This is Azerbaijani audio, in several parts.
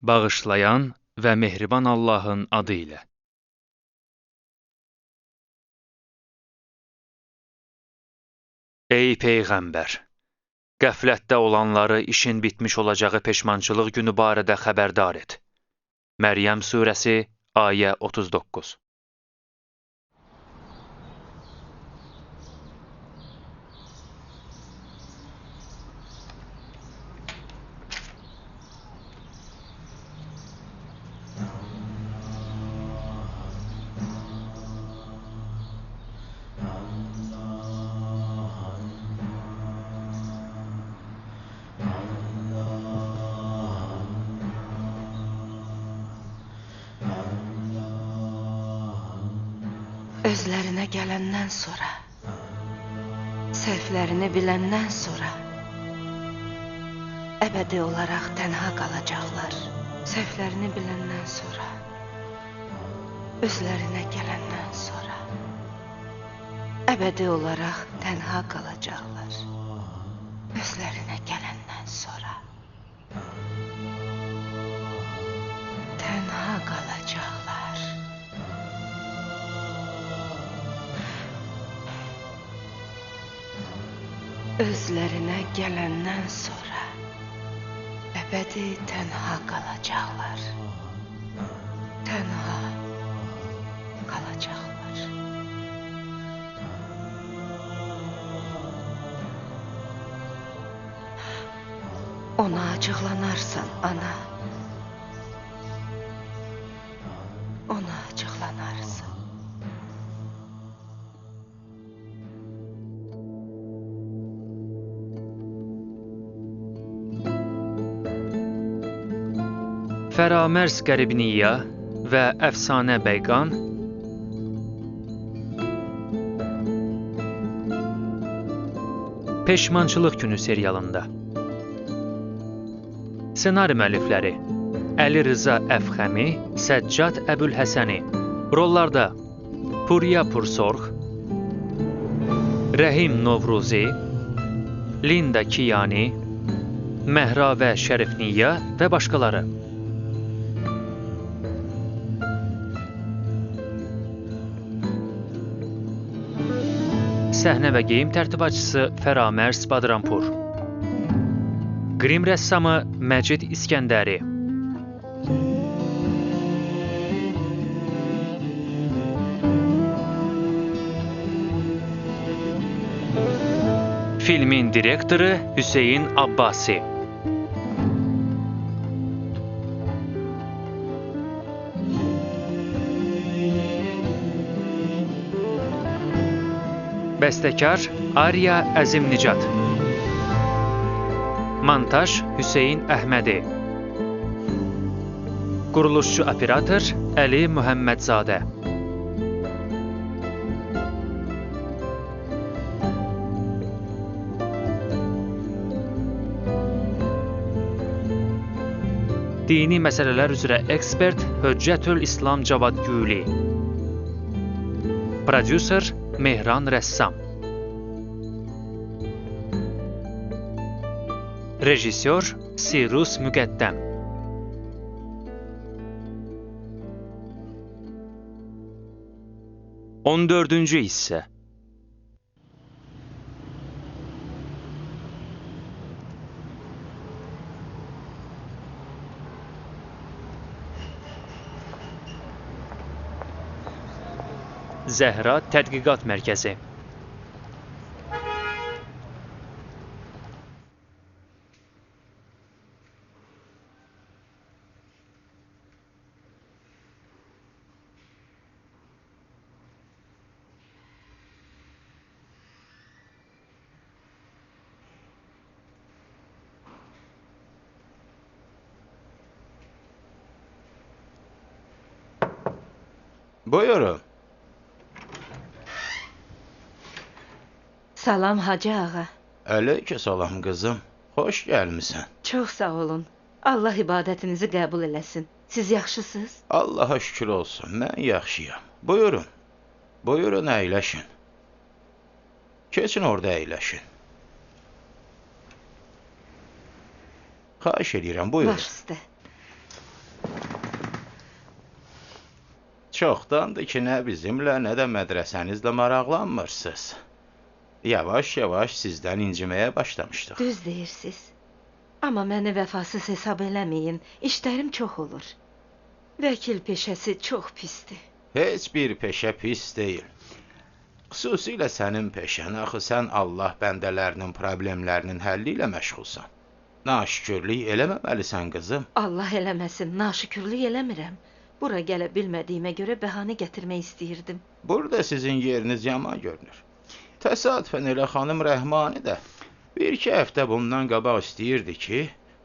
Bağışlayan və mehriban Allahın adı ilə. Ey Peyğəmbər! Qəflətdə olanları işin bitmiş olacağı peşmançılıq günü barədə xəbərdar et. Məryəm surəsi, ayə 39. Özlərinə gələndən sonra, səhvlərini biləndən sonra əbədi olaraq tənha qalacaqlar. Səhvlərini biləndən sonra, özlərinə gələndən sonra əbədi olaraq tənha qalacaqlar. Özlərinə gələndən sonra tənha qalacaqlar. Özlərinə gələndən sonra əbədi tənha qalacaqlar. Tənha qalacaqlar. Ona acıqlanarsan, ana. Ona acıqlanarsan. Fəramərs Qəribniya və Əfsanə Bəyqan Peşmançılıq Günü serialında. Senari müəllifləri Əli Rıza Əfxəmi, Səccad Əbülhəsəni. Rollarda Puriya Pursorx, Rəhim Novruzi, Linda Kiyani, Məhravə Şərifniya və başqaları. Səhnə və geyim tərtibatçısı Fəramərs Badranpur. Qrim rəssamı Məcid İskəndəri. Filmin direktoru Hüseyn Abbasi. Bəstəkar Arya Əzimnicat. Montaj Hüseyn Əhmədi. Quruluşçu operator Əli Mühəmmədzadə. Dini məsələlər üzrə ekspert Höccətül İslam Cavad Güli. Prodüser Mehran Rəssam. Rejissor Sirus Müqəddəm. 14-cü hissə. Zəhra Tədqiqat Mərkəzi. Buyurun. Salam Hacı ağa. Aleyküm salam qızım. Xoş gəlmisən. Çox sağ olun. Allah ibadətinizi qəbul eləsin. Siz yaxşısınız? Allaha şükür olsun. Mən yaxşıyam. Buyurun. Buyurun, əyləşin. Keçin orada əyləşin. Xahiş edirəm, buyurun. Baş üstə. Çoxdandır ki, nə bizimlə, nə də mədrəsənizlə maraqlanmırsınız. Yavaş-yavaş sizdən inciməyə başlamışdıq. Düz deyirsiz. Amma məni vəfasız hesab eləməyin. İşlərim çox olur. Vəkil peşəsi çox pisdir. Heç bir peşə pis deyil. Xüsusilə sənin peşən, axı sən Allah bəndələrinin problemlərinin həlli ilə məşğulsan. Naşükürlük eləməməlisən qızım. Allah eləməsin, naşükürlük eləmirəm. Bura gələ bilmədiyimə görə bəhanə gətirmək istəyirdim. Burada sizin yeriniz yaman görünür. Təsadüfən elə xanım Rəhmani də bir-iki həftə bundan qabaq istəyirdi ki,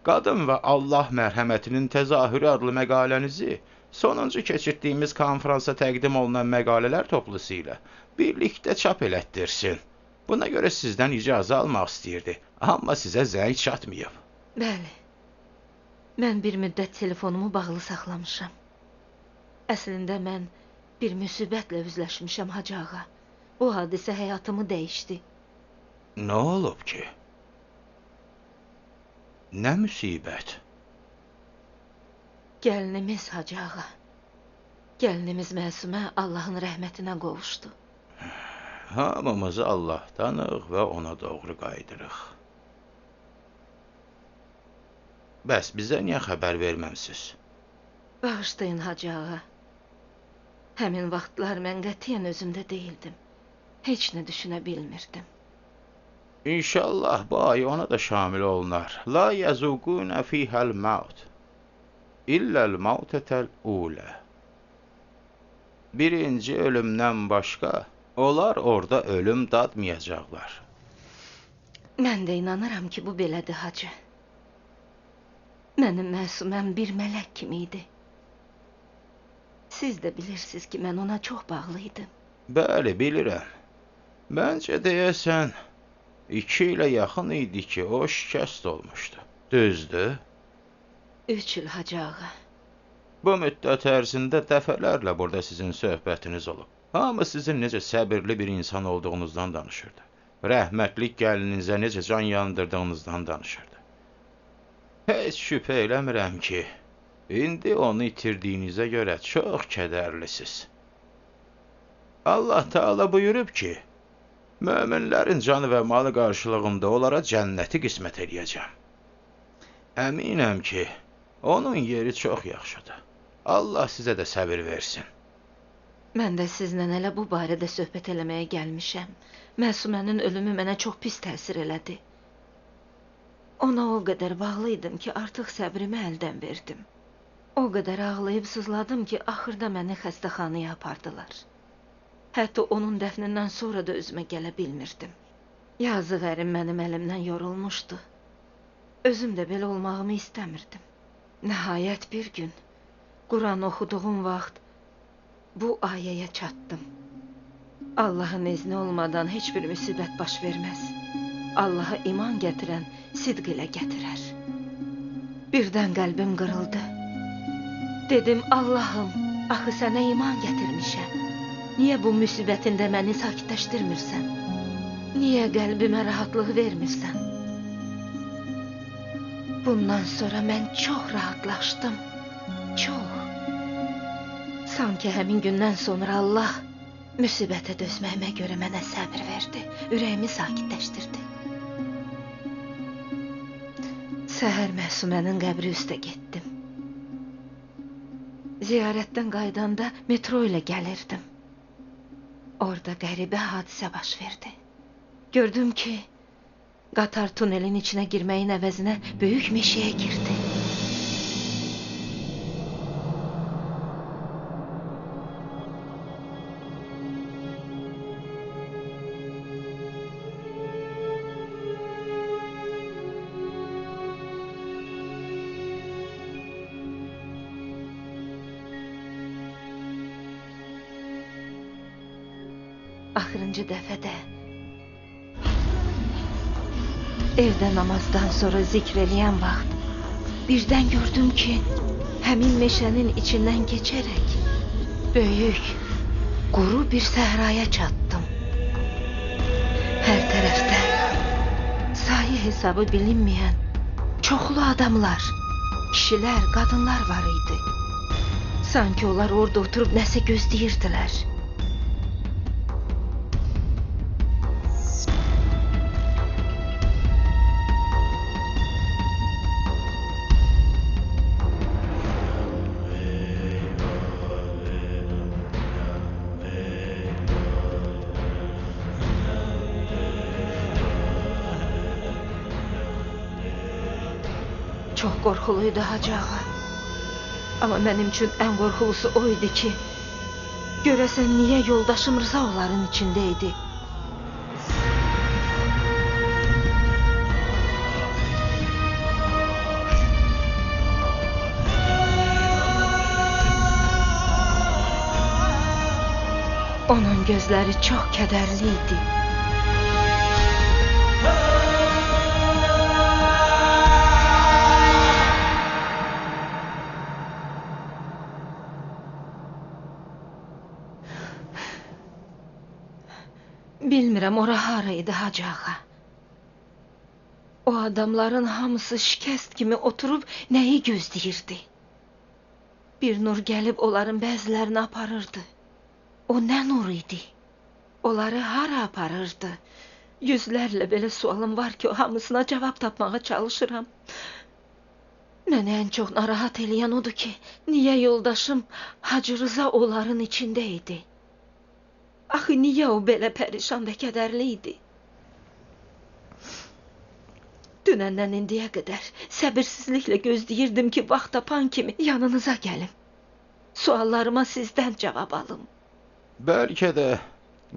Qadın və Allah mərhəmətinin təzahürü adlı məqalənizi sonuncu keçirdiyimiz konfransa təqdim olunan məqalələr toplusu ilə birlikdə çap elətdirsin. Buna görə sizdən icazə almaq istəyirdi, amma sizə zəng çatmayıb. Bəli. Mən bir müddət telefonumu bağlı saxlamışam. Əslində mən bir müsibətlə üzləşmişəm Hacı ağa. Bu hadisə həyatımı dəyişdi. Nə olub ki? Nə müsibət? Gəlinimiz Hacı ağa. Gəlinimiz Məsumə Allahın rəhmətinə qovuşdu. Hamımızı Allahdanıq və ona doğru qayıdırıq. Bəs bizə niyə xəbər verməmisiz? Bağışlayın Hacı ağa. Həmin vaxtlar mən qətiyyən özümdə deyildim. Heç nə düşünə bilmirdim. İnşallah bu ay ona da şamil olunar. La yezuquna fihəl maut. İlləl mautətəl ulə. Birinci ölümdən başqa onlar orada ölüm dadmayacaqlar. Mən də inanıram ki, bu belədir Hacı. Mənim Məsuməm bir mələk kimi idi. Siz də bilirsiniz ki, mən ona çox bağlı idim. Bəli, bilirəm. Məncə deyəsən, 2 ilə yaxın idi ki, o şikəst olmuşdu. Düzdür? 3 il Hacı ağa. Bu müddət ərzində dəfələrlə burada sizin söhbətiniz olub. Hamı sizin necə səbirli bir insan olduğunuzdan danışırdı. Rəhmətlik gəlininizə necə can yandırdığınızdan danışırdı. Heç şübhə eləmirəm ki, indi onu itirdiyinizə görə çox kədərlisiniz. Allah Teala buyurub ki, möminlərin canı və malı qarşılığında onlara cənnəti qismət eləyəcəm. Əminəm ki, onun yeri çox yaxşıdır. Allah sizə də səbir versin. Mən də sizlə elə bu barədə söhbət eləməyə gəlmişəm. Məsumənin ölümü mənə çox pis təsir elədi. Ona o qədər bağlı idim ki, artıq səbrimi əldən verdim. O qədər ağlayıb sızladım ki, axırda məni xəstəxanaya apardılar. Hətta onun dəfnindən sonra da özümə gələ bilmirdim. Yazıq ərim mənim əlimdən yorulmuşdu. Özüm də belə olmağımı istəmirdim. Nəhayət bir gün Quran oxuduğum vaxt bu ayəyə çatdım. Allahın izni olmadan heç bir müsibət baş verməz. Allaha iman gətirən sidq ilə gətirər. Birdən qəlbim qırıldı. Dedim, Allahım, axı sənə iman gətirmişəm. Niyə bu müsibətində məni sakitləşdirmirsən? Niyə qəlbimə rahatlıq vermirsən? Bundan sonra mən çox rahatlaşdım. Çox. Sanki həmin gündən sonra Allah müsibətə dözməyimə görə mənə səbir verdi. Ürəyimi sakitləşdirdi. Səhər Məsumənin qəbri üstə getdim. Ziyarətdən qayıdanda metro ilə gəlirdim. Orada qəribə hadisə baş verdi. Gördüm ki, qatar tunelin içinə girməyin əvəzinə böyük meşəyə girdi. Axırıncı dəfədə evdə namazdan sonra zikr eləyən vaxt birdən gördüm ki, həmin meşənin içindən keçərək böyük, quru bir səhraya çatdım. Hər tərəfdə sayı hesabı bilinməyən çoxlu adamlar, kişilər, qadınlar var idi. Sanki onlar orada oturub nəsə gözləyirdilər. Çox qorxuluydu Hacı ağa. Amma mənim üçün ən qorxulusu o idi ki, görəsən niyə yoldaşım Rıza onların içində idi? Onun gözləri çox kədərli idi. Bilmirəm, ora hara idi Hacı ağa. O adamların hamısı şikəst kimi oturub nəyi gözləyirdi? Bir nur gəlib onların bəzilərini aparırdı. O nə nur idi? Onları hara aparırdı? Yüzlərlə belə sualım var ki, hamısına cavab tapmağa çalışıram. Məni ən çox narahat eləyən odur ki, niyə yoldaşım Hacı Rıza onların içində idi? Axı niyə o belə pərişan və kədərli idi? Dünəndən indiyə qədər səbirsizliklə gözləyirdim ki, vaxt tapan kimi yanınıza gəlim. Suallarıma sizdən cavab alım. Bəlkə də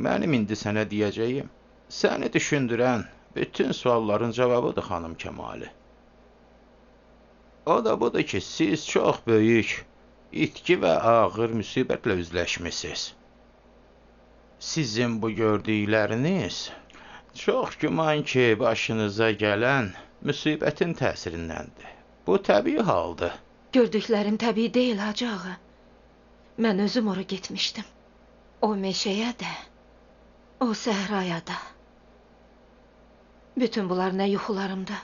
mənim indi sənə deyəcəyim, səni düşündürən bütün sualların cavabıdır xanım Kəmali. O da budur ki, siz çox böyük, itki və ağır müsibətlə üzləşmisiniz. Sizin bu gördükləriniz çox güman ki, başınıza gələn müsibətin təsirindəndir. Bu təbii haldır. Gördüklərim təbii deyil Hacı ağa. Mən özüm ora getmişdim. O meşəyə də, o səhraya da. Bütün bunlar nə yuxularımda,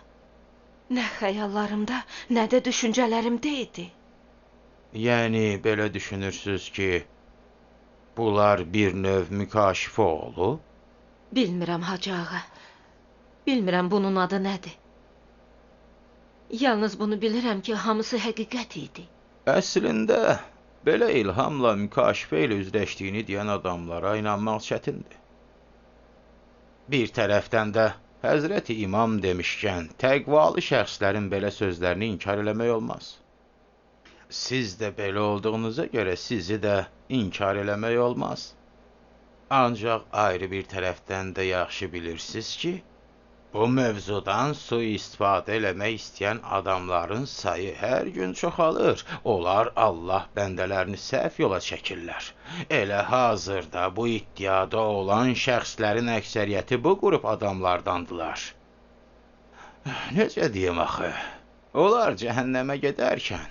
nə xəyallarımda, nə də düşüncələrimdə idi. Yəni belə düşünürsünüz ki, bunlar bir növ mükaşifə olub? Bilmirəm Hacı ağa. Bilmirəm bunun adı nədir. Yalnız bunu bilirəm ki, hamısı həqiqət idi. Əslində, belə ilhamla mükaşifə ilə üzləşdiyini deyən adamlara inanmaq çətindir. Bir tərəfdən də Həzrəti İmam demişkən, təqvalı şəxslərin belə sözlərini inkar eləmək olmaz. Siz də belə olduğunuza görə sizi də inkar eləmək olmaz. Ancaq ayrı bir tərəfdən də yaxşı bilirsiniz ki, bu mövzudan sui-istifadə eləmək istəyən adamların sayı hər gün çoxalır. Onlar Allah bəndələrini səhv yola çəkirlər. Elə hazırda bu iddiada olan şəxslərin əksəriyyəti bu qrup adamlardandılar. Necə deyim axı? Onlar cəhənnəmə gedərkən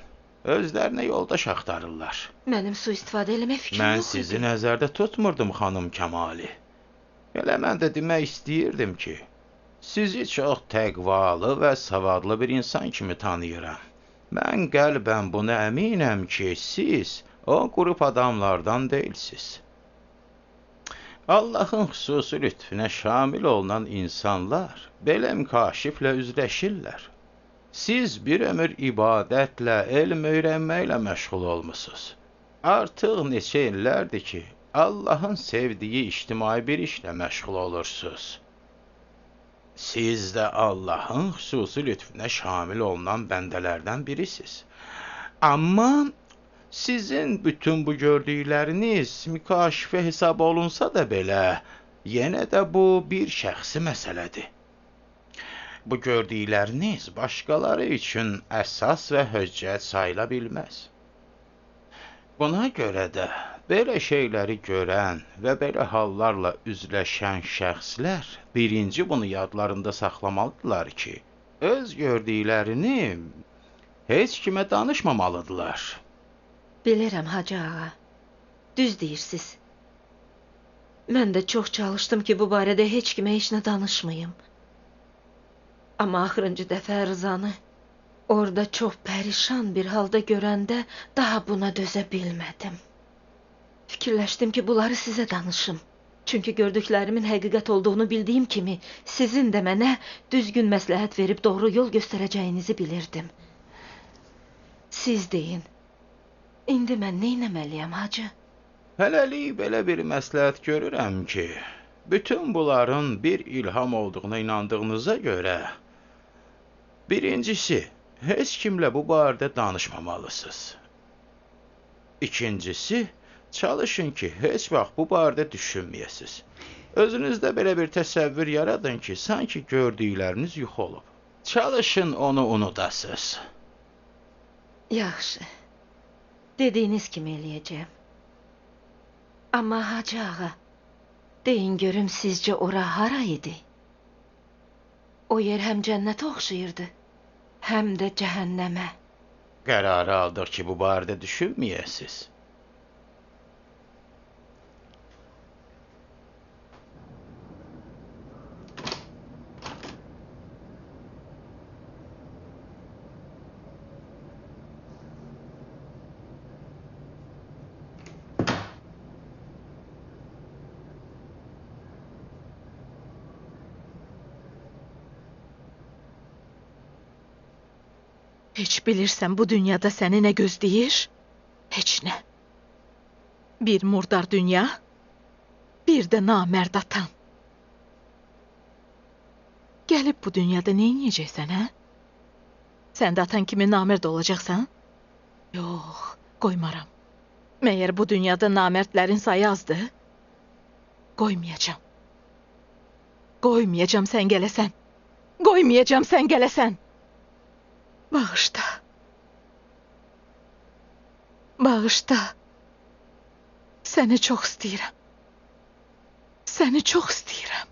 özlərinə yoldaş axtarırlar. Mənim sui-istifadə eləmək fikrim Mən yox idi. sizi nəzərdə tutmurdum xanım Kəmali. Elə mən də demək istəyirdim ki, sizi çox təqvalı və savadlı bir insan kimi tanıyıram. Mən qəlbən buna əminəm ki, siz o qrup adamlardan deyilsiz. Allahın xüsusi lütfüne şamil olunan insanlar belə mükaşiflə üzləşirlər. Siz bir ömür ibadətlə, elm öyrənməklə məşğul olmusunuz. Artıq neçə illərdir ki, Allahın sevdiyi ictimai bir işlə məşğul olursunuz. Siz də Allahın xüsusi lütfüne şamil olunan bəndələrdən birisiniz. Amma sizin bütün bu gördükləriniz mükaşifə hesab olunsa da belə, yenə də bu bir şəxsi məsələdir. Bu gördükləriniz başqaları üçün əsas və höccət sayıla bilməz. Buna görə də belə şeyləri görən və belə hallarla üzləşən şəxslər birinci bunu yadlarında saxlamalıdırlar ki, öz gördüklərini heç kimə danışmamalıdırlar. Bilirəm Hacı ağa. Düz deyirsiz. Mən də çox çalışdım ki, bu barədə heç kimə heç nə danışmayım. Amma axırıncı dəfə Rızanı Orada çox pərişan bir halda görəndə daha buna dözə bilmədim. Fikirləşdim ki, bunları sizə danışım. Çünki gördüklərimin həqiqət olduğunu bildiyim kimi, sizin də mənə düzgün məsləhət verib doğru yol göstərəcəyinizi bilirdim. Siz deyin, indi mən nə etməliyəm, hacı? Hələlik belə bir məsləhət görürəm ki, bütün bunların bir ilham olduğuna inandığınıza görə, birincisi, heç kimlə bu barədə danışmamalısınız. İkincisi, çalışın ki, heç vaxt bu barədə düşünməyəsiniz. Özünüzdə belə bir təsəvvür yaradın ki, sanki gördükləriniz yuxu olub. Çalışın onu unudasınız. Yaxşı. Dediyiniz kimi eləyəcəyəm. Amma Hacı ağa, deyin görüm sizcə ora hara idi? O yer həm cənnətə oxşayırdı, həm də cəhənnəmə. Qərarı aldıq ki, bu barədə düşünməyəsiniz. Heç bilirsən bu dünyada səni nə gözləyir? Heç nə. Bir murdar dünya, bir də namərd atan. Gəlib bu dünyada nə edəcəksən, hə? Sən də atan kimi namərd olacaqsan? Yox, qoymaram. Məyər bu dünyada namərdlərin sayı azdır? Qoymayacam. Qoymayacam sən gələsən. Qoymayacam sən gələsən. Bağışla. Bağışla. Səni çox istəyirəm. Səni çox istəyirəm.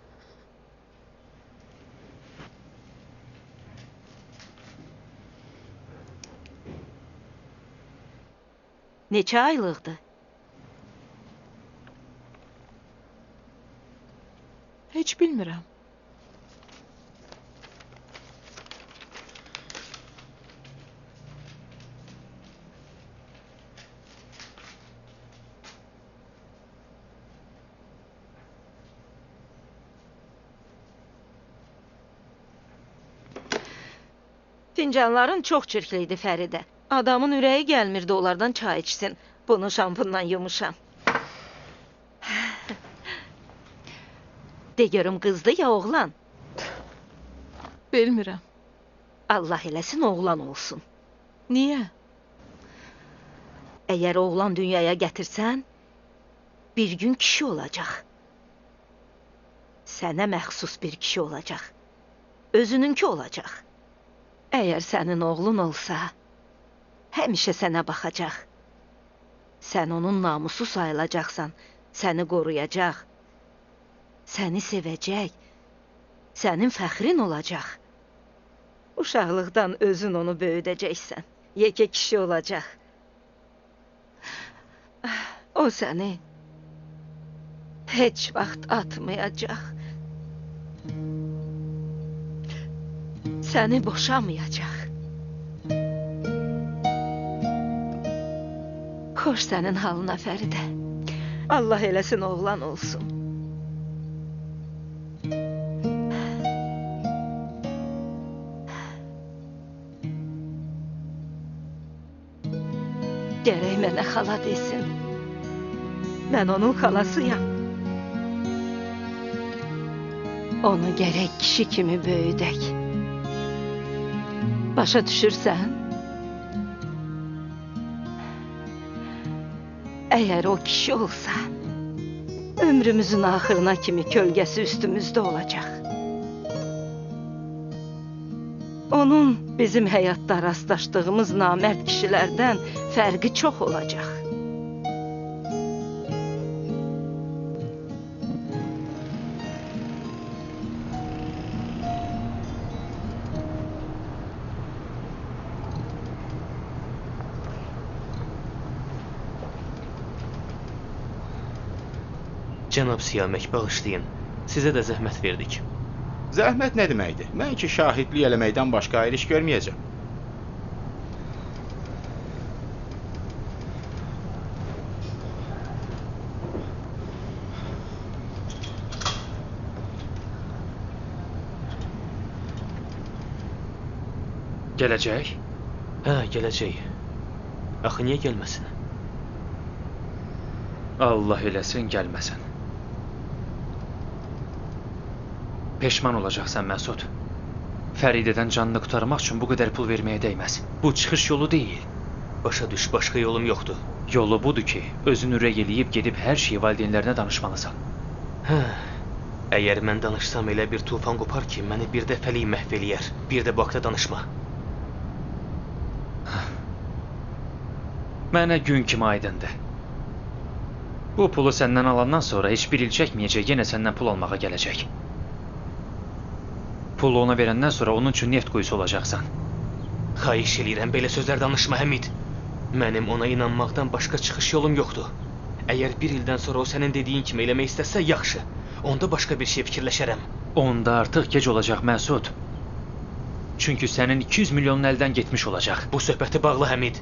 Neçə aylıqdır? Heç bilmirəm. Fincanların çox çirkli idi Fəridə. Adamın ürəyi gəlmirdi onlardan çay içsin. Bunu şampunla yumuşam. De görüm qızdı ya oğlan? Bilmirəm. Allah eləsin oğlan olsun. Niyə? Əgər oğlan dünyaya gətirsən, bir gün kişi olacaq. Sənə məxsus bir kişi olacaq. Özününki olacaq. Əgər sənin oğlun olsa, həmişə sənə baxacaq. Sən onun namusu sayılacaqsan, səni qoruyacaq, səni sevəcək, sənin fəxrin olacaq. Uşaqlıqdan özün onu böyüdəcəksən, yekə kişi olacaq. O səni heç vaxt atmayacaq. Səni boşamayacaq. Xoş sənin halına Fəridə. Allah eləsin oğlan olsun. Gərək mənə xala desin. Mən onun xalasıyam. Onu gərək kişi kimi böyüdək. Başa düşürsən? Əgər o kişi olsa, ömrümüzün axırına kimi kölgəsi üstümüzdə olacaq. Onun bizim həyatda rastlaşdığımız namərd kişilərdən fərqi çox olacaq. Cənab Siyamək, bağışlayın. Sizə də zəhmət verdik. Zəhmət nə deməkdir? Mən ki, şahidlik eləməkdən başqa ayrı iş görməyəcəm. Gələcək? Hə, gələcək. Axı niyə gəlməsin? Allah eləsin, gəlməsin. Peşman olacaqsan, Məsud. Fəridədən canını qurtarmaq üçün bu qədər pul verməyə dəyməz. Bu çıxış yolu deyil. Başa düş, başqa yolum yoxdur. Yolu budur ki, özünü rəy eləyib gedib hər şeyi valideynlərinə danışmalısan. Hə, əgər mən danışsam elə bir tufan qopar ki, məni bir dəfəlik məhv eləyər. Bir də bu haqda danışma. Mənə gün kimi aydındır. Bu pulu səndən alandan sonra heç bir il çəkməyəcək, yenə səndən pul almağa gələcək. Pulu ona verəndən sonra onun üçün neft quyusu olacaqsan. Xahiş eləyirəm, belə sözlər danışma, Həmid. Mənim ona inanmaqdan başqa çıxış yolum yoxdur. Əgər bir ildən sonra o sənin dediyin kimi eləmək istəsə, yaxşı. Onda başqa bir şey fikirləşərəm. Onda artıq gec olacaq, Məsud. Çünki sənin 200 milyonun əldən getmiş olacaq. Bu söhbəti bağla, Həmid.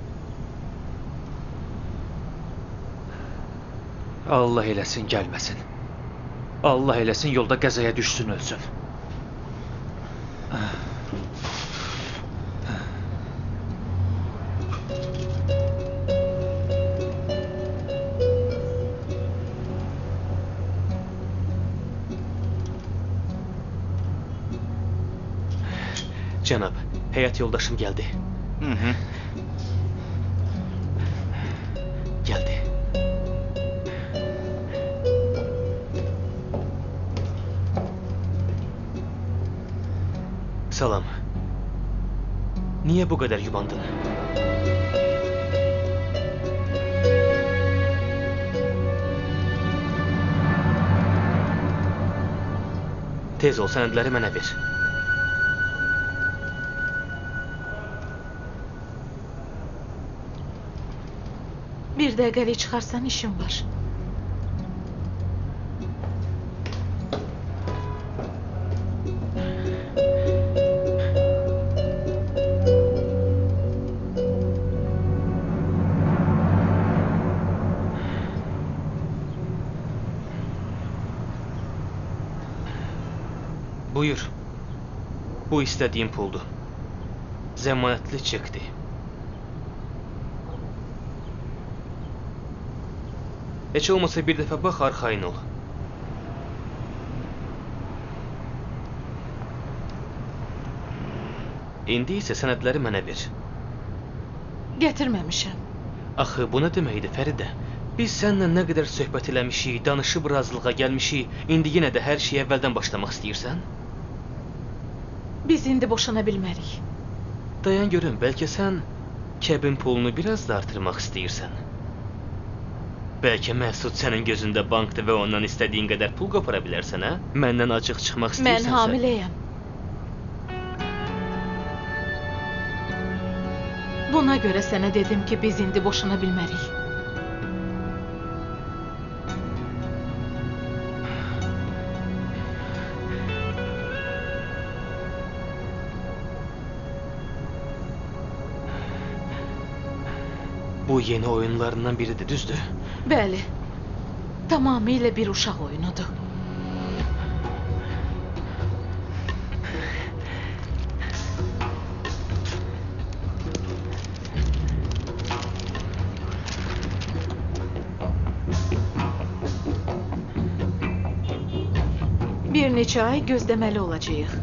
Allah eləsin, gəlməsin. Allah eləsin, yolda qəzaya düşsün, ölsün. Cənab, həyat yoldaşım gəldi. Hı. Gəldi. Salam. Niyə bu qədər yubandın? Tez ol, sənədləri mənə ver. Bir dəqiqəlik çıxarsan, işim var. Buyur. Bu istədiyim puldur. Zəmanətli çekdir. Heç olmasa bir dəfə bax, arxayın ol. İndi isə sənədləri mənə ver. Gətirməmişəm. Axı, bu nə deməkdir, Fəridə? Biz səninlə nə qədər söhbət eləmişik, danışıb razılığa gəlmişik, indi yenə də hər şeyi əvvəldən başlamaq istəyirsən? Biz indi boşana bilmərik. Dayan görüm, bəlkə sən kəbin pulunu biraz da artırmaq istəyirsən. Bəlkə Məsud sənin gözündə bankdır və ondan istədiyin qədər pul qopara bilərsən, hə? Məndən acıq çıxmaq istəyirsənsə... Mən hamiləyəm. Buna görə sənə dedim ki, biz indi boşana bilmərik. Bu yeni oyunlarından biridir, düzdür? Bəli. Tamamilə bir uşaq oyunudur. Bir neçə ay gözləməli olacağıq.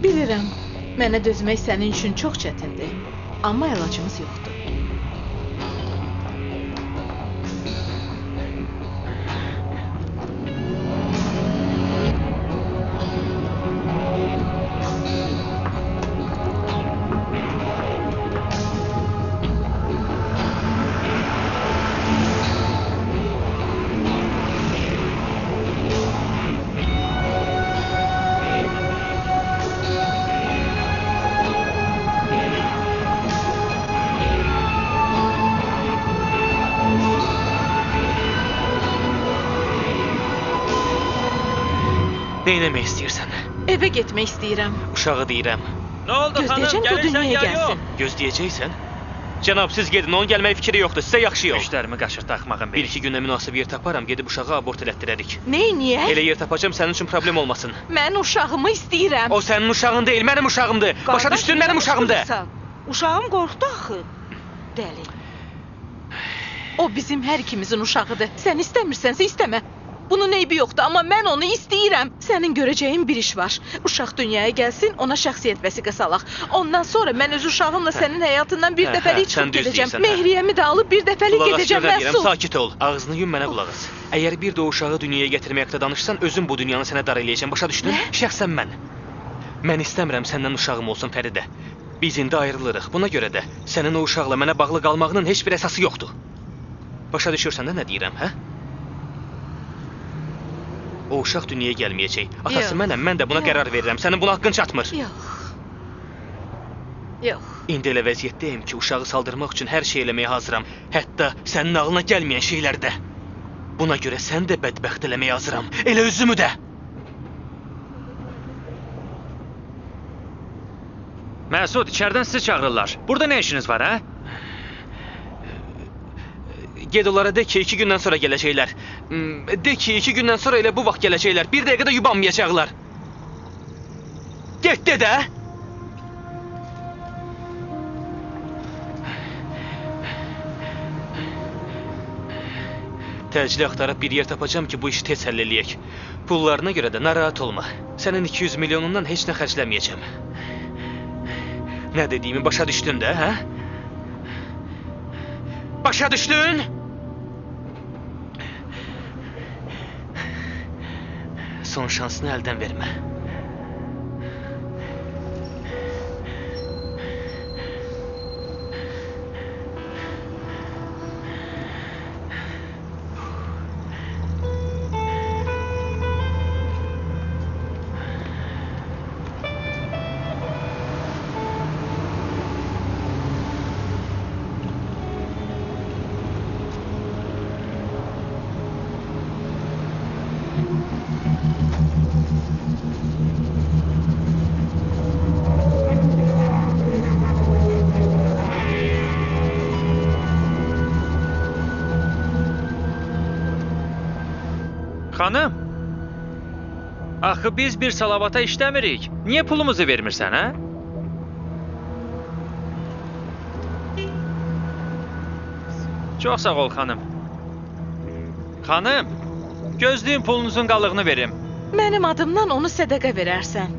Bilirəm, mənə dözmək sənin üçün çox çətindir, amma əlacımız yoxdur. Nə eləmək istəyirsən? Evə getmək istəyirəm. Uşağı deyirəm. Nə oldu xanım? Gözləyəcəm ki, o Gəlirsən dünyaya ya yox? gəlsin. Gözləyəcəksən? Cənab, siz gedin, onun gəlməyi fikri yoxdur. Sizə yaxşı yol. Müştərimi qaçırtdı axmağın biri. Bir-iki günə münasib yer taparam, gedib uşağı abort elətdirərik. Neyniyək? Elə yer tapacam, sənin üçün problem olmasın. Mən uşağımı istəyirəm. O sənin uşağın deyil, mənim uşağımdır. Başa düşdün, mənim uşağımdır. Uşağım qorxdu axı. Dəli. O bizim hər ikimizin uşağıdır. Sən istəmirsənsə istəmə. Bunun eybi yoxdur, amma mən onu istəyirəm. Sənin görəcəyin bir iş var. Uşaq dünyaya gəlsin, ona şəxsiyyət vəsiqəsi alaq. Ondan sonra mən öz uşağımla sənin həyatından bir dəfəlik çıxıb gedəcəm. Mehriyəmi də alıb bir dəfəlik gedəcəm, Məsud. Sakit ol. Ağzını yum, mənə qulaq as. Əgər bir də o uşağı dünyaya gətirmək haqda danışsan, özüm bu dünyanı sənə dar eləyəcəm. Başa düşdün? Şəxsən mən. Mən istəmirəm səndən uşağım olsun, Fəridə. Biz indi ayrılırıq. Buna görə də sənin o uşaqla mənə bağlı qalmağının heç bir əsası yoxdur. Başa düşürsən də nə deyirəm, hə? O uşaq dünyaya gəlməyəcək. Atası mənəm, mən də buna qərar verirəm. Sənin buna haqqın çatmır. Yox. Yox. İndi elə vəziyyətdəyim ki, uşağı saldırmaq üçün hər şey eləməyə hazıram. Hətta sənin ağlına gəlməyən şeylər də. Buna görə sən də bədbəxt eləməyə hazıram. Elə özümü də. Məsud, içərdən sizi çağırırlar. Burada nə işiniz var, hə? Ged onlara de ki, 2 gündən sonra gələcəklər. De ki, 2 gündən sonra elə bu vaxt gələcəklər. Bir dəqiqə də yubanmayacaqlar. Get de də! Təcili axtarıb bir yer tapacam ki, bu işi tez həll eləyək. Pullarına görə də narahat olma. Sənin 200 milyonundan heç nə xərcləməyəcəm. Nə dediyimi başa düşdün də, hə? Başa düşdün? Son şansını əldən vermə. Xanım, axı biz bir salavata işləmirik. Niyə pulumuzu vermirsən, hə? Çox sağ ol, xanım. Xanım, gözləyin pulunuzun qalığını verim. Mənim adımdan onu sədəqə verərsən.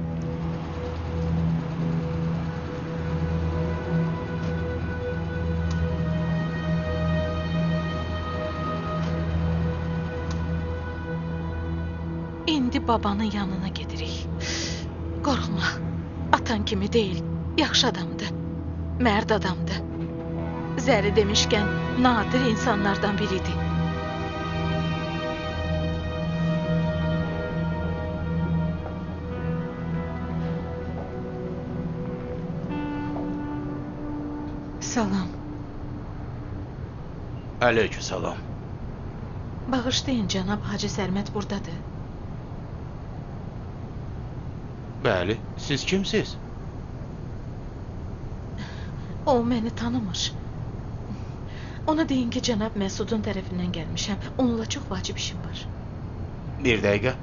İndi babanın yanına gedirik. Qorxma, atan kimi deyil, yaxşı adamdır, mərd adamdır. Zəri demişkən, nadir insanlardan biridir. Salam. Aleykümselam. Bağışlayın, cənab Hacı Sərməd buradadır. Bəli, siz kimsiniz? O məni tanımır. Ona deyin ki, cənab Məsudun tərəfindən gəlmişəm. Onunla çox vacib işim var. Bir dəqiqə.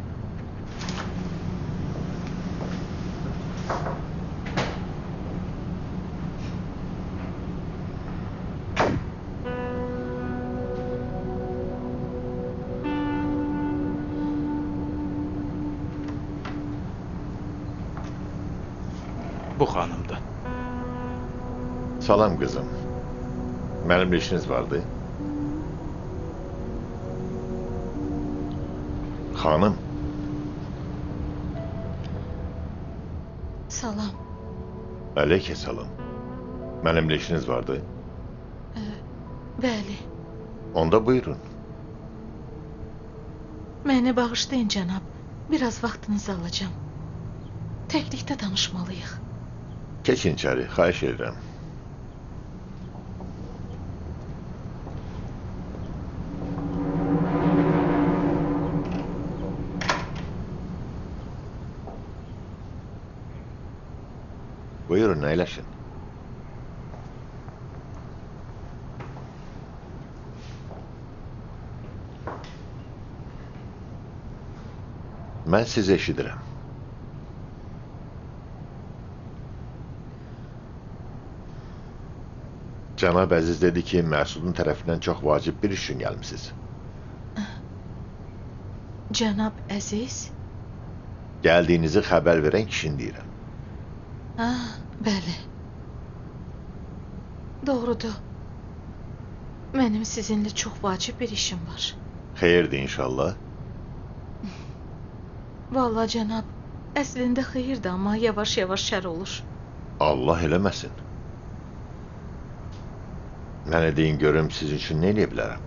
Bu xanımdır. Salam qızım. Mənimlə işiniz vardı. Xanım. Salam. Aleyküm salam. Mənimlə işiniz vardı. Bəli. Onda buyurun. Məni bağışlayın cənab. Biraz vaxtınızı alacağım. Təklikdə danışmalıyıq. Keçin içəri, xahiş edirəm. Buyurun, əyləşin. Mən sizi eşidirəm. Cənab Əziz dedi ki, Məsudun tərəfindən çox vacib bir iş üçün gəlmisiniz. Cənab Əziz? Gəldiyinizi xəbər verən kişini deyirəm. Ha, bəli. Doğrudur. Mənim sizinlə çox vacib bir işim var. Xeyirdir inşallah. Vallahi cənab, əslində xeyirdir, amma yavaş-yavaş şər olur. Allah eləməsin. Mənə deyin görüm sizin üçün nə eləyə bilərəm?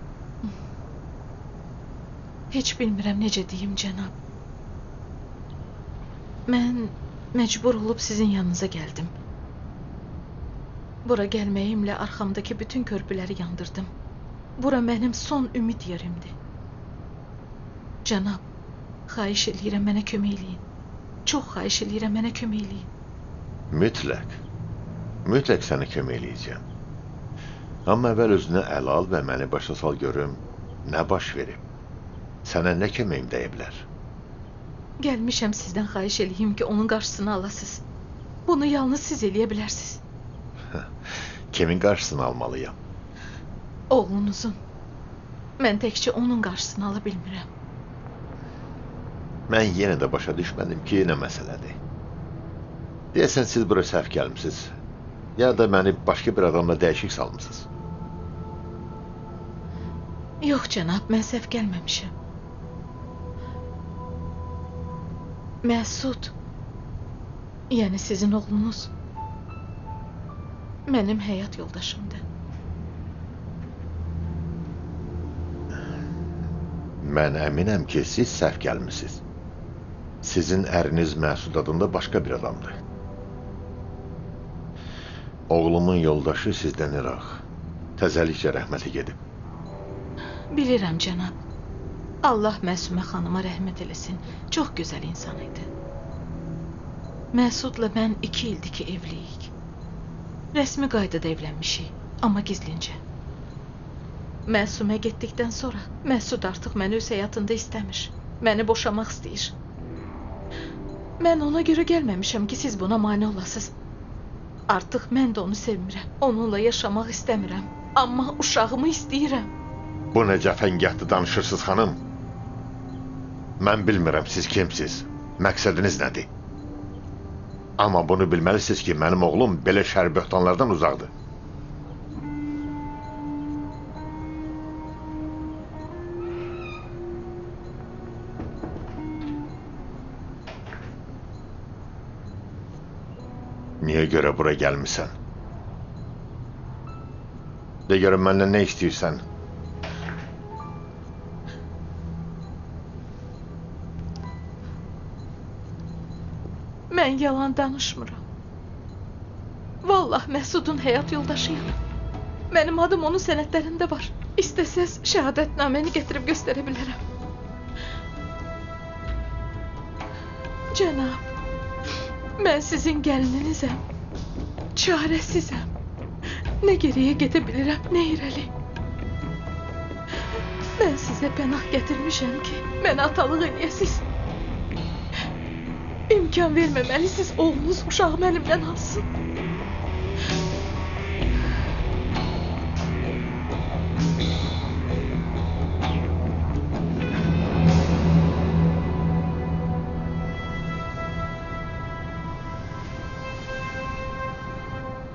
Heç bilmirəm necə deyim cənab. Mən məcbur olub sizin yanınıza gəldim. Bura gəlməyimlə arxamdakı bütün körpüləri yandırdım. Bura mənim son ümid yerimdir. Cənab, xahiş eləyirəm mənə kömək eləyin. Çox xahiş eləyirəm mənə kömək eləyin. Mütləq. Mütləq sənə kömək eləyəcəyəm. Amma əvvəl özünü ələ al və məni başa sal görüm nə baş verib. Sənə nə köməyim dəyə bilər? Gəlmişəm sizdən xahiş eləyim ki, onun qarşısını alasız. Bunu yalnız siz eləyə bilərsiniz. Kimin qarşısını almalıyam? Oğlunuzun. Mən təkcə onun qarşısını ala bilmirəm. Mən yenə də başa düşmədim ki, nə məsələdir. Deyəsən siz bura səhv gəlmisiniz. Ya da məni başqa bir adamla dəyişik salmısınız. Yox cənab, mən səhv gəlməmişəm. Məsud, yəni sizin oğlunuz, mənim həyat yoldaşımdır. Mən əminəm ki, siz səhv gəlmisiniz. Sizin əriniz Məsud adında başqa bir adamdır. Oğlumun yoldaşı sizdən iraq. Təzəlikcə rəhmətə gedib. Bilirəm cənab. Allah Məsumə xanıma rəhmət eləsin. Çox gözəl insan idi. Məsudla mən 2 ildir ki evliyik. Rəsmi qaydada evlənmişik, amma gizlincə. Məsumə getdikdən sonra Məsud artıq məni öz həyatında istəmir. Məni boşamaq istəyir. Mən ona görə gəlməmişəm ki, siz buna mane olasınız. Artıq mən də onu sevmirəm. Onunla yaşamaq istəmirəm. Amma uşağımı istəyirəm. Bu nə cəfəngiyatdı danışırsınız xanım? Mən bilmirəm siz kimsiz, məqsədiniz nədir? Amma bunu bilməlisiniz ki, mənim oğlum belə şər böhtanlardan uzaqdır. Niyə görə bura gəlmisən? De görüm məndən nə istəyirsən? Mən yalan danışmıram. Vallah Məsudun həyat yoldaşıyam. Mənim adım onun sənədlərində var. İstəsəz şəhadətnaməni gətirib göstərə bilərəm. Cənab, mən sizin gəlininizəm. Çarəsizəm. Nə geriyə gedə bilirəm, nə irəli. Mən sizə pənah gətirmişəm ki, mənə atalıq eləyəsiz. İmkan verməməlisiniz, oğlunuz uşağımı əlimdən alsın.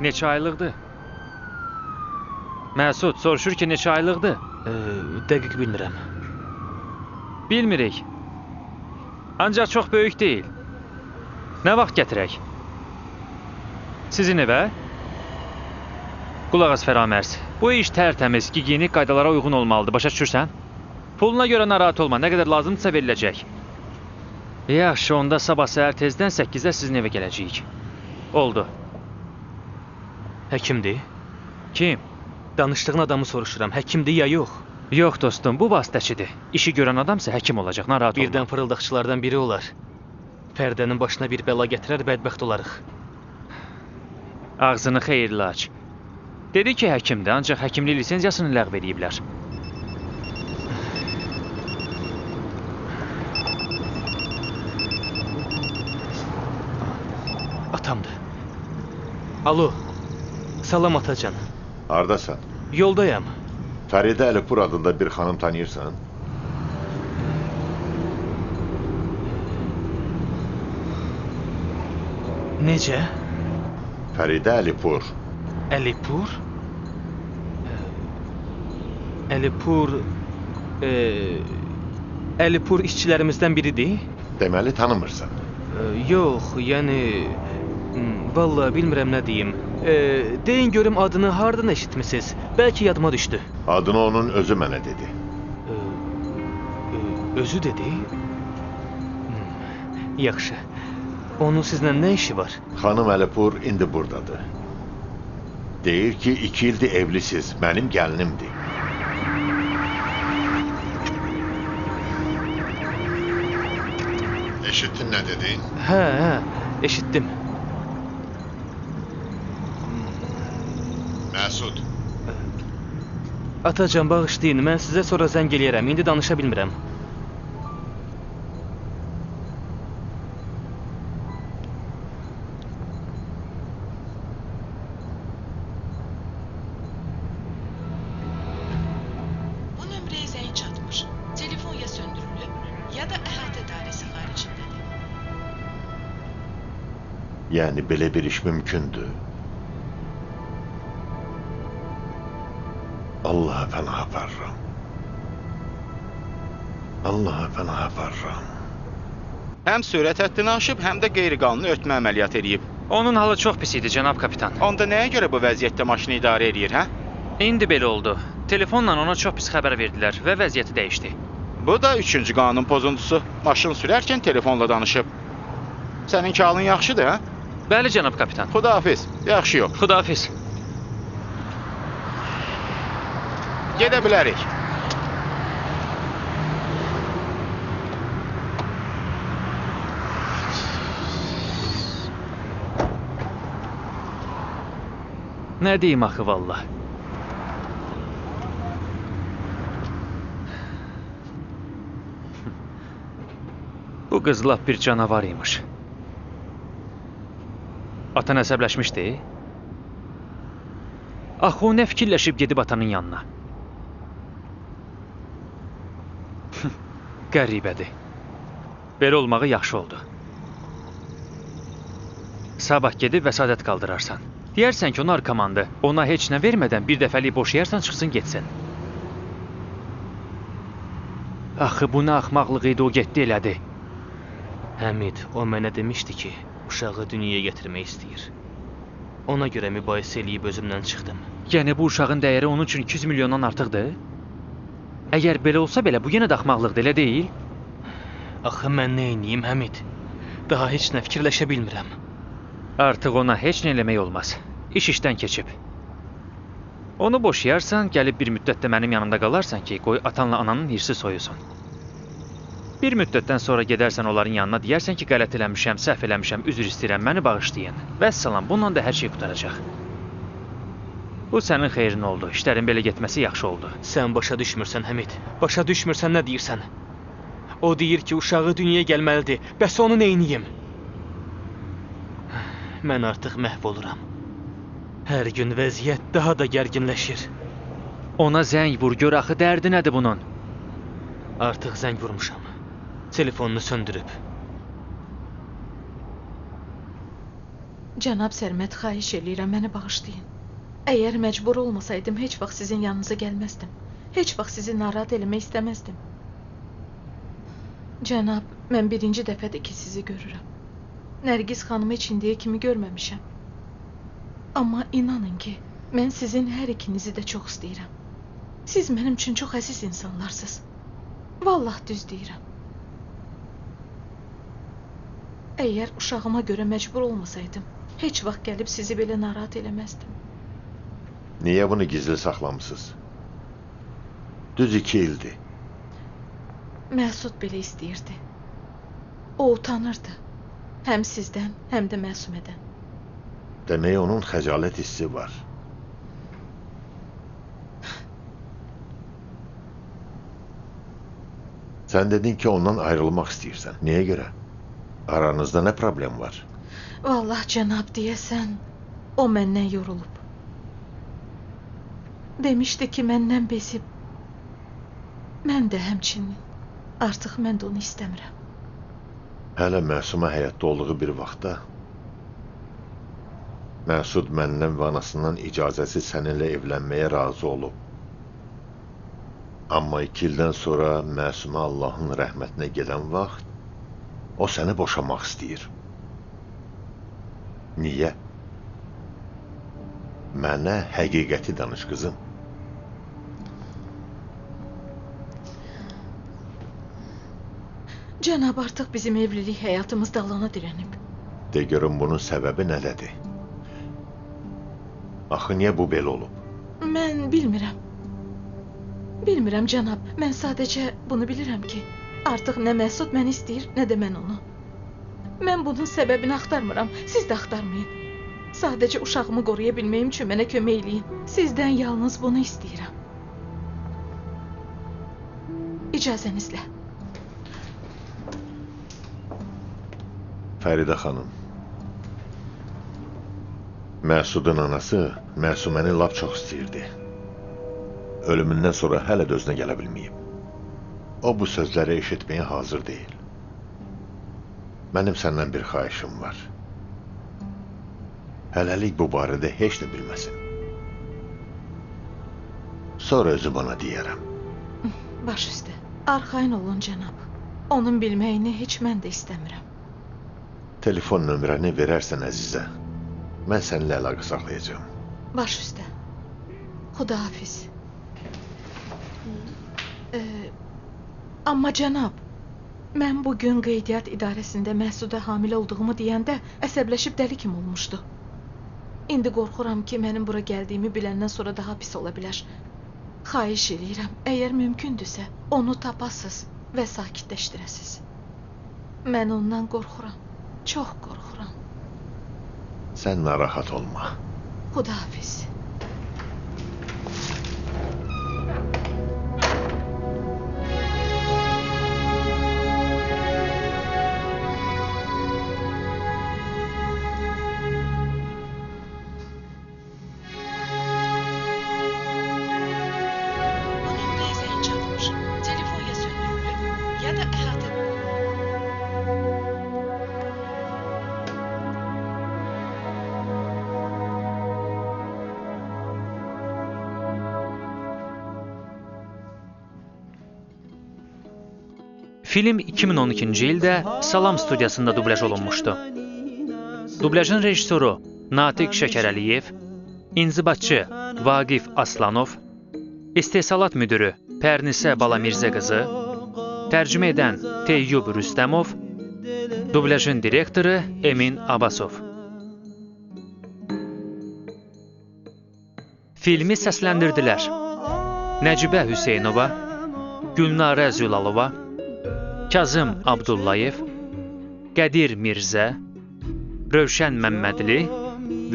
Neçə aylıqdır? Məsud soruşur ki, neçə aylıqdır? Dəqiq bilmirəm. Bilmirik. Ancaq çox böyük deyil. Nə vaxt gətirək? Sizin evə? Qulaq as Fəramərs. Bu iş tərtəmiz, gigiyenik qaydalara uyğun olmalıdır. Başa düşürsən? Puluna görə narahat olma. Nə qədər lazımdırsa veriləcək. Yaxşı, onda sabah səhər tezdən 8-də sizin evə gələcəyik. Oldu. Həkimdir? Kim? Danışdığın adamı soruşuram. Həkimdir ya yox? Yox dostum, bu vasitəçidir. İşi görən adamsa həkim olacaq, narahat olma. Birdən fırıldaqçılardan biri olar. Fərdənin başına bir bəla gətirər, bədbəxt olarıq. Ağzını xeyirli aç. Dedi ki, həkimdir, ancaq həkimlik lisenziyasını ləğv eləyiblər. Atamdır. Alo. Salam atacan. Hardasan? Yoldayam. Fəridə Əlipur adında bir xanım tanıyırsan? Necə? Fəridə Əlipur. Əlipur? Əlipur... Əlipur işçilərimizdən biridir? Deməli tanımırsan. Yox, yəni... Vallahi bilmirəm nə deyim. Deyin görüm adını hardan eşitmisiniz? Bəlkə yadıma düşdü. Adını onun özü mənə dedi. Özü dedi? Yaxşı. Onun sizlə nə işi var? Xanım Əlipur indi buradadır. Deyir ki, 2 ildir evlisiz, mənim gəlinimdir. Eşitdin nə dedin? Hə, eşitdim. Məsud. Atacan, bağışlayın, mən sizə sonra zəng eləyərəm, indi danışa bilmirəm. Bu nömrəyə zəng çatmır. Telefon ya söndürülüb, ya da əhatə dairəsi xaricindədir. Yəni belə bir iş mümkündür. Allaha pənah aparıram. Allaha pənah aparıram. Həm sürət həddini aşıb, həm də qeyri-qanuni ötmə əməliyyat eləyib. Onun halı çox pis idi, cənab kapitan. Onda nəyə görə bu vəziyyətdə maşını idarə eləyir, hə? İndi belə oldu. Telefonla ona çox pis xəbər verdilər və vəziyyəti dəyişdi. Bu da 3-cü qanun pozuntusu. Maşın sürərkən telefonla danışıb. Səninki halın yaxşıdır, hə? Bəli, cənab kapitan. Xudahafiz. Yaxşı yox. Xudahafiz. Gedə bilərik. Nə deyim axı vallah? Bu qız lap bir canavar imiş. Atan əsəbləşmişdi? Axı o nə fikirləşib gedib atanın yanına? Qəribədir. Belə olmağı yaxşı oldu. Sabah gedib vəsadət qaldırarsan. Deyərsən ki, o narkomandır. Ona heç nə vermədən bir dəfəlik boşayarsan, çıxsın getsin. Axı bu nə axmaqlıq idi, o getdi elədi. Həmid, o mənə demişdi ki, uşağı dünyaya gətirmək istəyir. Ona görə mübahisə eləyib özümdən çıxdım. Yəni bu uşağın dəyəri onun üçün 200 milyondan artıqdır? Əgər belə olsa belə, bu yenə də axmaqlıqdır, elə deyil? Axı mən nə eləyim, Həmid? Daha heç nə fikirləşə bilmirəm. Artıq ona heç nə eləmək olmaz. İş işdən keçib. Onu boşayarsan, gəlib bir müddət də mənim yanımda qalarsan ki, qoy atanla ananın hirsi soyusun. Bir müddətdən sonra gedərsən onların yanına, deyərsən ki, qələt eləmişəm, səhv eləmişəm, üzr istəyirəm, məni bağışlayın. Vəssalam, bununla da hər şey qurtaracaq. Bu sənin xeyrin oldu. İşlərin belə getməsi yaxşı oldu. Sən başa düşmürsən, Həmid. Başa düşmürsən, nə deyirsən? O deyir ki, uşağı dünyaya gəlməlidir. Bəs onu neyniyim? Mən artıq məhv oluram. Hər gün vəziyyət daha da gərginləşir. Ona zəng vur, gör axı dərdi nədir bunun? Artıq zəng vurmuşam. Telefonunu söndürüb. Cənab Sərməd, xahiş eləyirəm, məni bağışlayın. Əgər məcbur olmasaydım, heç vaxt sizin yanınıza gəlməzdim. Heç vaxt sizi narahat eləmək istəməzdim. Cənab, mən birinci dəfədir ki, sizi görürəm. Nərgiz xanımı heç indiyə kimi görməmişəm. Amma inanın ki, mən sizin hər ikinizi də çox istəyirəm. Siz mənim üçün çox əziz insanlarsınız. Vallah düz deyirəm. Əgər uşağıma görə məcbur olmasaydım, heç vaxt gəlib sizi belə narahat eləməzdim. Niyə bunu gizli saxlamısınız? Düz 2 ildir. Məsud belə istəyirdi. O utanırdı. Həm sizdən, həm də Məsumədən. Demək onun xəcalət hissi var. Sən dedin ki, ondan ayrılmaq istəyirsən. Niyə görə? Aranızda nə problem var? Vallah cənab deyəsən, o məndən yorulub. Demişdi ki, məndən bezib. Mən də həmçinin. Artıq mən də onu istəmirəm. Hələ Məsumə həyatda olduğu bir vaxtda Məsud məndən və anasından icazəsiz səninlə evlənməyə razı olub. Amma 2 ildən sonra Məsumə Allahın rəhmətinə gedən vaxt o səni boşamaq istəyir. Niyə? Mənə həqiqəti danış, qızım. Cənab, artıq bizim evlilik həyatımız dalana dirənib. De görüm, bunun səbəbi nədədir? Axı, niyə bu belə olub? Mən bilmirəm. Bilmirəm, cənab. Mən sadəcə bunu bilirəm ki, artıq nə Məsud məni istəyir, nə də mən onu. Mən bunun səbəbini axtarmıram, siz də axtarmayın. Sadəcə uşağımı qoruya bilməyim üçün mənə kömək eləyin. Sizdən yalnız bunu istəyirəm. İcazənizlə. Fəridə xanım, Məsudun anası Məsuməni lap çox istəyirdi. Ölümündən sonra hələ də özünə gələ bilməyib. O bu sözləri eşitməyə hazır deyil. Mənim səndən bir xahişim var. Hələlik bu barədə heç nə bilməsin. Sonra özü bana deyərəm. Baş üstə. Arxayın olun, cənab. Onun bilməyini heç mən də istəmirəm. Telefon nömrəni verərsən əzizə, mən səninlə əlaqə saxlayacağam. Baş üstə. Xudahafiz. Amma cənab, mən bugün qeydiyyat idarəsində Məsudə hamilə olduğumu deyəndə əsəbləşib dəli kimi olmuşdu. İndi qorxuram ki, mənim bura gəldiyimi biləndən sonra daha pis ola bilər. Xahiş eləyirəm, əgər mümkündürsə, onu tapasız və sakitləşdirəsiz. Mən ondan qorxuram, çox qorxuram. Sən narahat olma. Xudahafiz. Film 2012-ci ildə Salam studiyasında dublyaj olunmuşdu. Dublyajın rejissoru Natiq Şəkərəliyev, inzibatçı Vaqif Aslanov, istehsalat müdürü Pərnisə Balamirzə qızı, tərcümə edən Teyyub Rüstəmov, dublyajın direktoru Emin Abbasov. Filmi səsləndirdilər: Nəcibə Hüseynova, Gülnarə Zülalova, Kazım Abdullayev, Qədir Mirzə, Rövşən Məmmədli,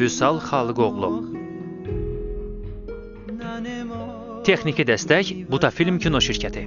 Vüsal Xalıqoğlu. Texniki dəstək Butafilm kino şirkəti.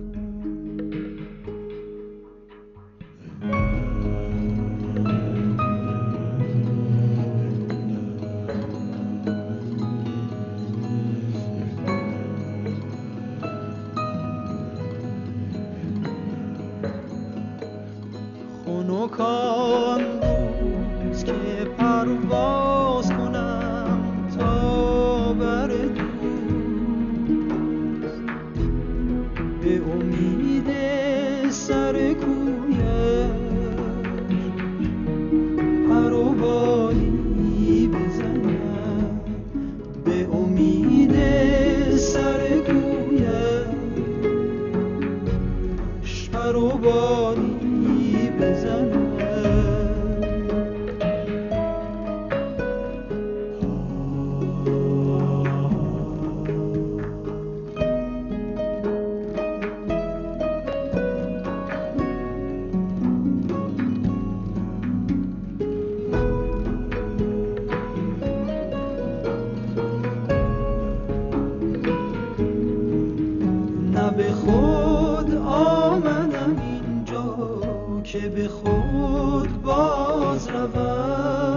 که به خود باز روم.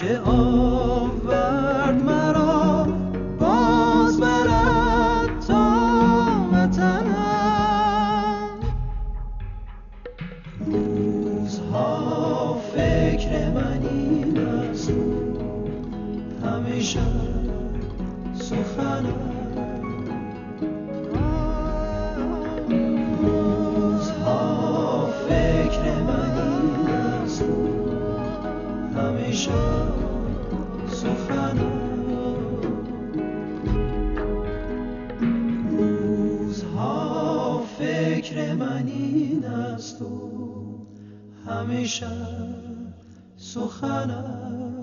که آورد مرا باز برد تا وطنم. روزها فکر من این است، همیشه سخنم. روزها فکر من این است، همیشه سخنم. روزها فکر من این است و همیشه سخنم.